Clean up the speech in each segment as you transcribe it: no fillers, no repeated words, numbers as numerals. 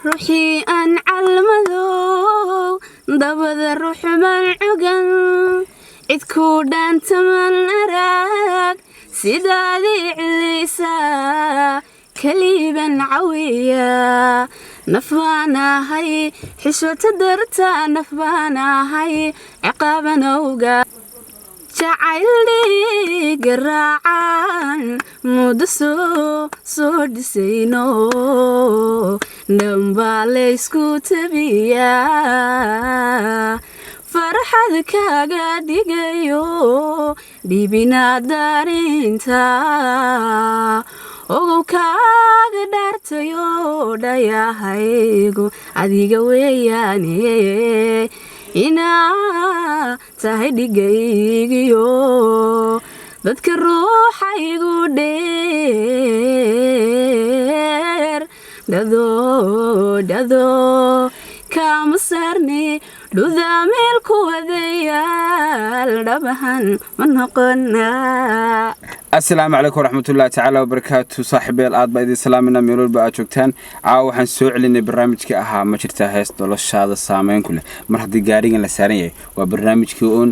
Ruuxii aan calmadow dabada ruxman cugan, cidkuu dhaantaman arag, sidaadii cidlaysaa kaliiban cawiya. Naf baan ahay xishota darta, naf baan ahay ciqaabanowga. Jacayl dhiiga raacan muddo soo dhisayno, dhambaa laysku tabiyaa. Farxad kaaga dhigayo dhibinaad darinta, ogow kaaga dhaartayo dhayahaygu adiga weeyaane, inaa tahay dhigaygiyo dadka ruuxaygu dheer. Dhado dhado kama saarni, dhudaa meel ku wadayaal, dhabahan ma noqonaa. Asalaamu calaykum waraxmatullahi tacaala wabarakaatu. Saaxiibeel, aad baa idin salaaminaa meel walba aad joogtaan. Caawa waxaan soo celinay barnaamijkii ahaa "Ma jirtaa hees noloshaada saameyn ku leh?" Mar haddii gaarigan la saaran yahay, waa barnaamijkii uun.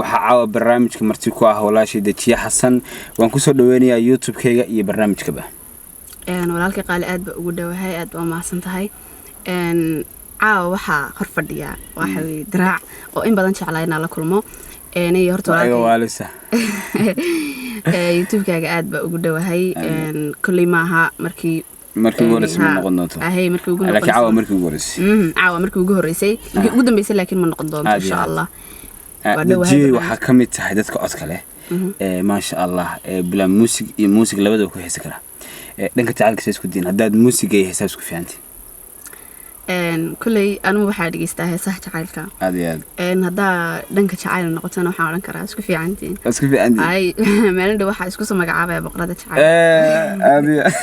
Waxaa caawa barnaamijka marti ku ah walaashay Dejiye Xasan. Waan kusoo dhaweynayaa YouTube-kayga iyo barnaamijkaba. Walaalkay qaali, aad baa ugu dhowahay, aad baa umahadsan tahay. Caawa waxaa hor fadhiya waxa weye Diraac oo in badan jeclaa inaan la kulmo. Iyo horta iga walaalkay, waalisa. YouTube-kaaga aad baa ugu dhowahay. Kolley maaha markii Markii ugu horreysay ma noqon doonto. Ahay, markii ugu laakiin caawa noqon. Markii ugu horreysay. Caawa markii ugu horreysay, markii ugu dambeysay laakiin ma noqon doonto. Aad iyo insha aad. Allah. Waa dhowahay Dejiyey. Barnaamij. Waxaa ka mid tahay dadka codka leh ee maasha Allah, ee bilaa muusig iyo muusig labadaba ku heesi kara. Ee dhanka jacaylka sa isku diin, haddaad muusiga iyo heesaa isku fiicantay? Kolley anigu waxaa dhegeystaa heesaha jacaylka. Aad iyo aad. Haddaa dhanka jacayl noqotona, waxaan odhan karaa isku fiicantiin. Waa isku fiicantiin. Ay, maalin dhow waxaa isku soo magacaabaya boqorada jacayl. Aad iyo aad.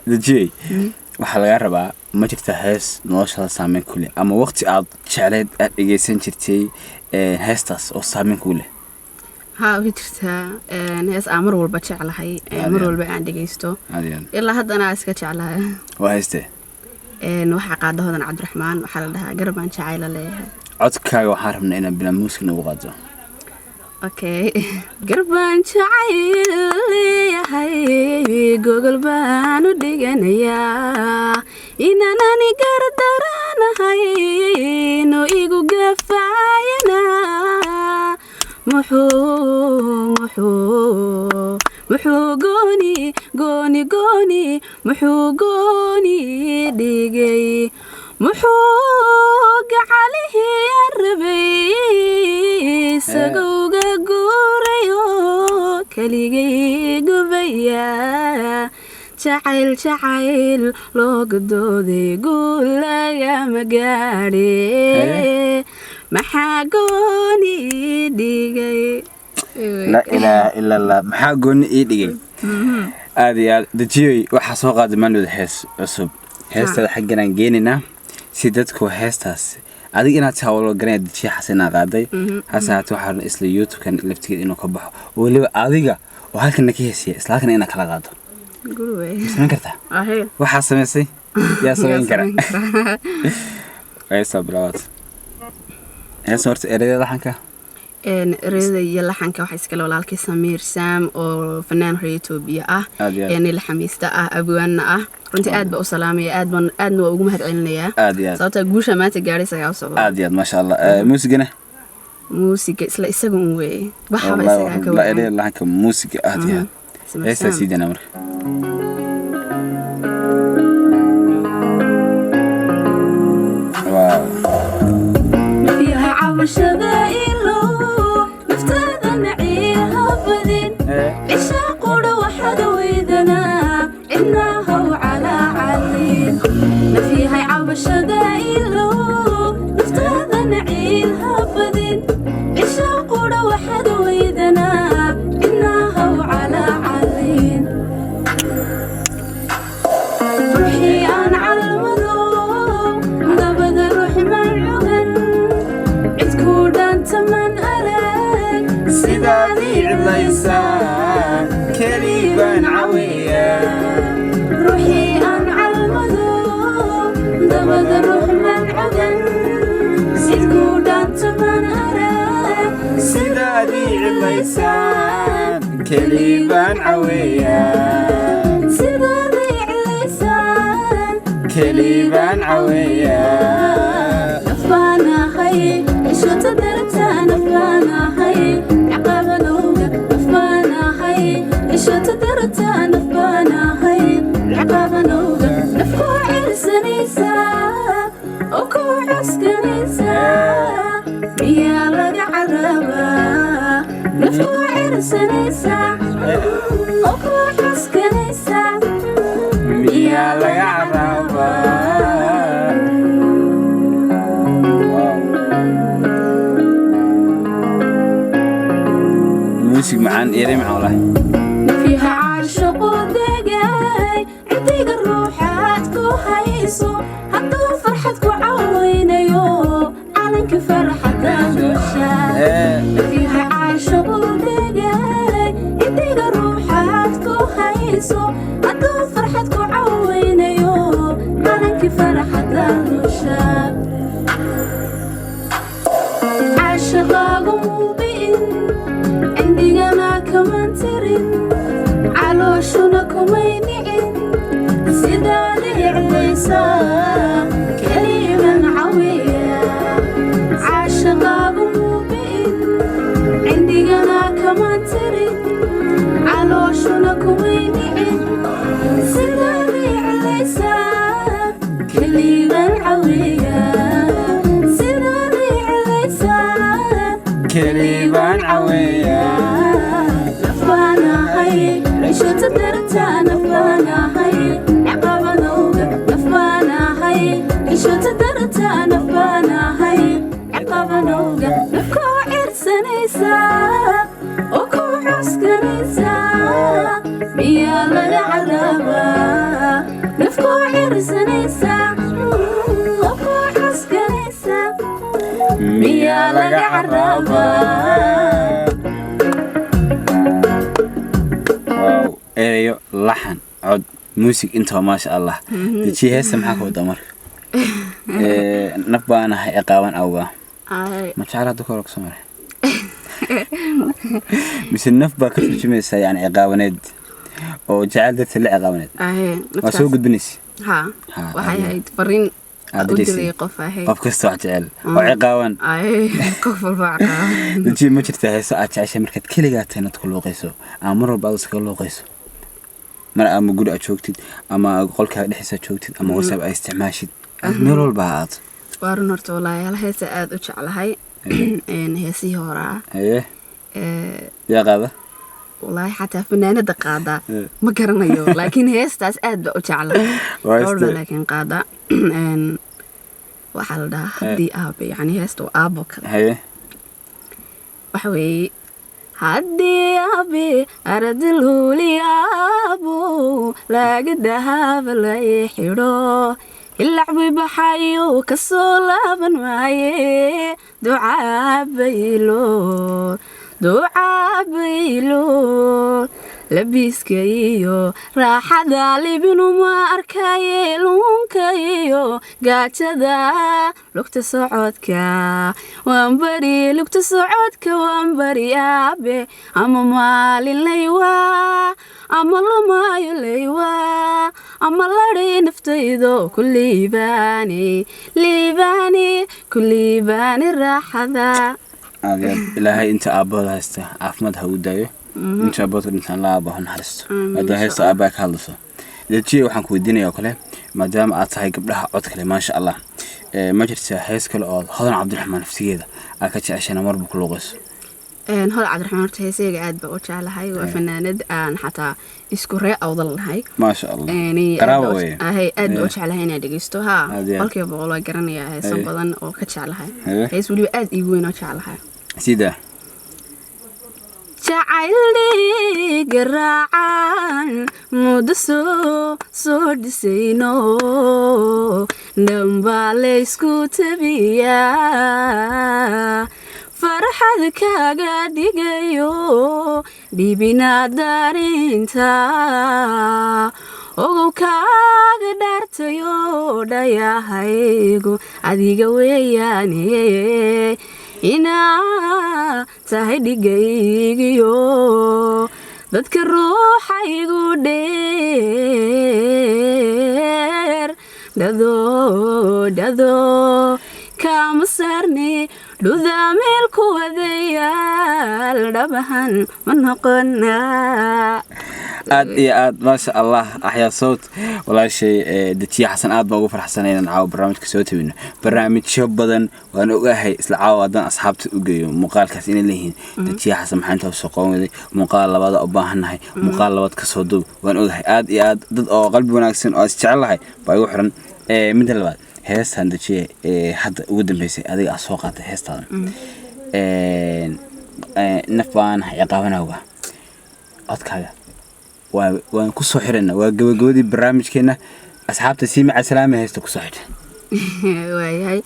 Dejiyey, waxaa lagaa rabaa: ma jirta hees noloshaada saameyn ku leh, ama waqti aad jecleyd aad dhegeysan jirtay heestaas oo saameyn kugu leh? Haa, way jirtaa. Hees aan mar walba jeclahay, Aad mar iyo aad. walba aan dhegeysto, Aad iyo aad. ilaa haddana aan iska jeclahay. Waa heestee? Waxaa qaada Hodan Cabdiraxmaan, waxaa la dhahaa "Garabaan Jacayla Leeyahay". Codkaaga waxaan rabnaa inaad bilaa muusig nagu qaado. Okay. Garbaan jacayl leeyahay, gogol baan u dhiganayaa, inaan ani gardaranahay no igu gafaayana. Muxuu gooni gooni gooni, muxuu gooni dhigay, muxuu gacalihii aan rabay isagowga guurayo, keligay gubaya? Jacayl jacayl looga dooday guul lagama gaadhe, maxaa gooni dhigay? Laa ilaaha ila Allah, maxaa gooni ii dhigay? Aad iyo aad. Dejiyoy, waxaa soo qaaday maalmooda hees cusub. Heestada xagganaan geenaynaa si dadku heestaas adiga inaad hawlo garanaya Dejiye Xasan inaa qaaday. Hase haatee, waxaa rabnaa isla YouTube-kan laftigeed inuu ka baxo, oo weliba adiga oo halkana ka heesiya, isla halkana inaad kala qaado. Gurwe. Samayn kartaa? Ahe. Waxaa samaysay yaa samayn kara. Heestaa bilaabaad, heesta horta ereyada, laxanka? Ereyada iyo laxanka waxaa iskale walaalkay Samiir Saam oo fanaan reer Etoobiya ah. Aad iyo aad. Laxamiista ah, abwaanna ah. Runtii aad baa u salaamaya, aad baan aadna waa ugu mahad celinayaa. Aad iyo aad. Sababta guusha maanta gaadhay isagaa u sababa. Aad iyo aad, maasha Allah. Muusigana? Muusiga isla isaga un weeye, waxaba Wallahi isagaa ka la wacan. Ereyada, laxanka, muusiga, aad iyo aad. Samiir Heestaa Saam. sii dana marka. Wow. Yahay cabashada ilow, naftaada naciil ha badin. Cishaa qudha waxaad weydanaa, cidna haw calaacalin. Nafyahay cabashada ilow, naftaada naciil ha badin. Cishaa qudha waxaad weydanaa, cidna haw calaacalin. iclaysaan, Kelibaan caweeyaa. Sidaad iclaysaan, Kelibaan caweeyaa. Nafbaanahay cishota darta, nafbaanahay ciqaabanowga, nafbaanahay cishota darta, nafbaanahay ciqaabanowga, nafku cirsanaysa oo ku cuskanaysa, miyaa laga carabaa? Nafku cirsanaysa oo ku cuskanaysa, Miyaa laga carabaa? Wow. Muusig macaan, erey macaan walahi. Fiiha caashiqu degay cindiga ruuxaad ku hayso, hadduu farxad ku cawaynayo, calanka farxadda dusha. Fiiha caashiqu degay cindiga ruuxaad ku hayso, hadduu farxad ku cawaynayo, calanka farxadda dusha. Caashiqaagu muubi'in, cindigana kaman tirin, calooshuna kumay nicin, sidaad iclaysaa keliman cawiya. Caashiqaagu muubi'in, cindigana kaman tirin, calooshuna kumay nicin, sidaad iclaysaa keliman cawiya, sidaad iclaysaa Kelibaan caweeyaa. Nafbaanahay cishota darta, nafbaanahay ciqaabanowga, nafbaanahay cishota darta, nafbaanahay ciqaabanowga, nafkoo cirsanaysa oo ku cuskanaysa, miyaa laga carabaa? Nafkoo cirsanaysa oo ku cuskanaysa, Miyaa laga carabaa? Wow, ereyo, laxan, cod, muusig, intaba maasha Allah. Dejiye, heesta maxaa ka wadaa marka? Naf baanahay ciqaaban awgaa. Ma jecel hadda kahor kusoo maray mise naf baa ka turjumaysa, yani ciqaabaneed oo jecel darteed la ciqaabaneed waa soo gudbinaysa? Ha. Ha, waxay ahayd fariin aad u direysay. diray qof ahayd. Qof kasta wax jecel oo ciqaaban. Qof walba caqaaban. Dejiye, ma jirta heeso aad jeceshay markaad keligaa tahay inaad ku luuqayso, ama mar walba aad iskaga luuqayso, mar ama guri aad joogtid ama qolkaaga dhexdiisa aad joogtid ama WhatsApp aad isticmaashid, aad meel walba ha aad? Waa run horta, wallaahi hal heesa aad u jeclahay, heesihii hore ah. Haye. Yaa qaada? Wallaahi xataa fanaanada qaada ma garanayo, laakiin heestaas aad baa u jeclahay. Waa Gabadh baa heeste. laakiin qaada. Waxaa la dhahaa Haddii Aabe, yacni heesta waa aabo kale. Haye. Waxa weeye: haddii aabe aradluuliyaabo laga dahaba lay xidho, ilacbi baxayo kasoo laaban maaye, ducaabaylo ducaabaylo, labiska iyo raaxada libinuma arkaye, luunka iyo gaajada, lugta socodka waan bari, lugta socodka waan bari aabe, ama maalin laywaa ama lumaayo laywaa, ama ladhay naftaydo ku liibaani, liibaani ku liibaani raaxada. Aad iyo aad. Ilaahay inta aabbahooda haysta caafimaad ha u daayo, inta aabbahooda ka dhintaan la aabba ha naxariisto. Amiin, maadaama heesta aabbaha ka hadlayso. Dejiye, waxaan ku weydiinaya oo kale, maadaama aad tahay gabdhaha cod kale, maasha Allah, ma jirtaa hees kale oo Hodan Cabdiraxmaan naftigeeda aad ka jeceshana marba ku luuqayso? Hodan Cabdiraxmaan horta heesayga aad baa u jeclahay, waa fanaanad aan xataa isku ree awdal nahay. Maasha Allah, qaraabo weye. Aad baa u jeclahay inaan dhegeysto, haa. Aad iyo aad. 100% waa garanayaa heeso badan oo ka jeclahay. Hees weliba aad iigu weyn oo jeclahay. Sida? Jacayl dhiiga raacaan muddo soo dhisayno, dhambaa laysku tabiyaa, farxad kaaga dhigayo, dhibinaad darinta ogow, kaaga dhaartayo, dhayahaygu adiga weeyaane. Inaa tahay dhigaygiyo dadka ruuxaygu dheer, dhado dhado kama saarni, dhuda meel ku wadayaal, dhabahan ma noqonaa. Aad iyo aad, maasha Allah, axyaa sawt walaashay Dejiye Xasan. Aad baan ugu farxsanay inaan caawa barnaamijka soo tabino. Barnaamijyo badan waan ogahay, isla caawa haddaan asxaabta u geeyo muuqaalkaas inay leeyihiin "Dejiye Xasan maxaa intaa soo qaban waday? Muuqaal labaada u baahannahay, muuqaal labaad kasoo duub." Waan ogahay, aad iyo aad dad oo qalbi wanaagsan oo is jecelahay baa igu xiran. Midda labaad, heestan Dejiye hadda ugu dambeysay adiga aad soo qaatay, heestaadan "Naf Baan Ciqaabanawga", codkaaga waan ku soo xirayna, waa gabagabadii barnaamijkeena. Asxaabta sii maca salaama, heesta kusoo xidha. Waayahay,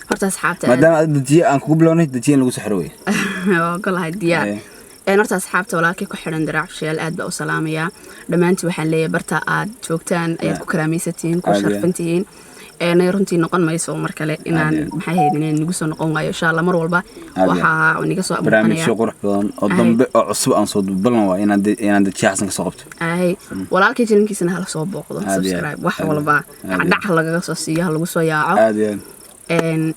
horta asxaabta Maadaama aad Dejiye aan kugu bilownay, Dejiye in lagu soo xiro wey. Waa ogolahay, diyaar. Horta asxaabta walaalkii ku xidhan Diraac Shiyaal aad baa u salaamayaa dhammaantii. Waxaan leeyahay barta aad joogtaan ayaad ku karaamaysatiin, ku Aad iyo aad. sharfantihiin. Runtii noqon mayso mar kale inaan Aad iyo aad. maxay ahayd, inaan nagu soo noqon waayo. Insha Allah mar walba Aad iyo aad. waxaa niga soo Barnaamijyo muuqanaya. qurux badan oo dambe oo cusub aan soo duubalan waa inaan Dejiye Xasan ka soo qabto. Ahay, walaalkii channelkiisana hala soo booqdo. Aad iyo aad. Subscribe wax Aad iyo walba aad. Aad iyo dhacdhac ha lagaga soo siiyo, ha lagu soo yaaco. Aad iyo aad.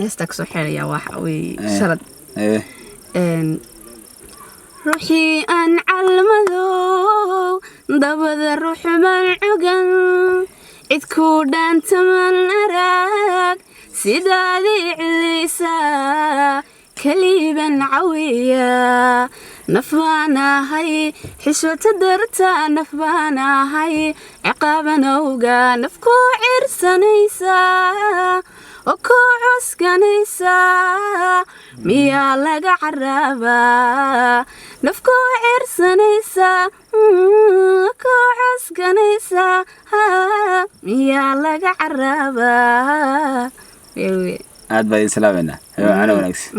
Heestaa kasoo xiraya waxa wey shalad. Ruuxii aan calmadow dabada ruuxman cugan, cidku dhaantaman arag, sidaadii cidlaysaa keliiban cawiya. Naf baan ahay xishota darta, naf baan ahay ciqaabanowga, naf ku cirsanaysa oo ku cuskanaysa miyaa laga caraabaa? Naf ku cirsanaysa, ku cuskanaysa miyaa laga caraabaa? Aad baa idin salaameynaa, habeen wanaagsan.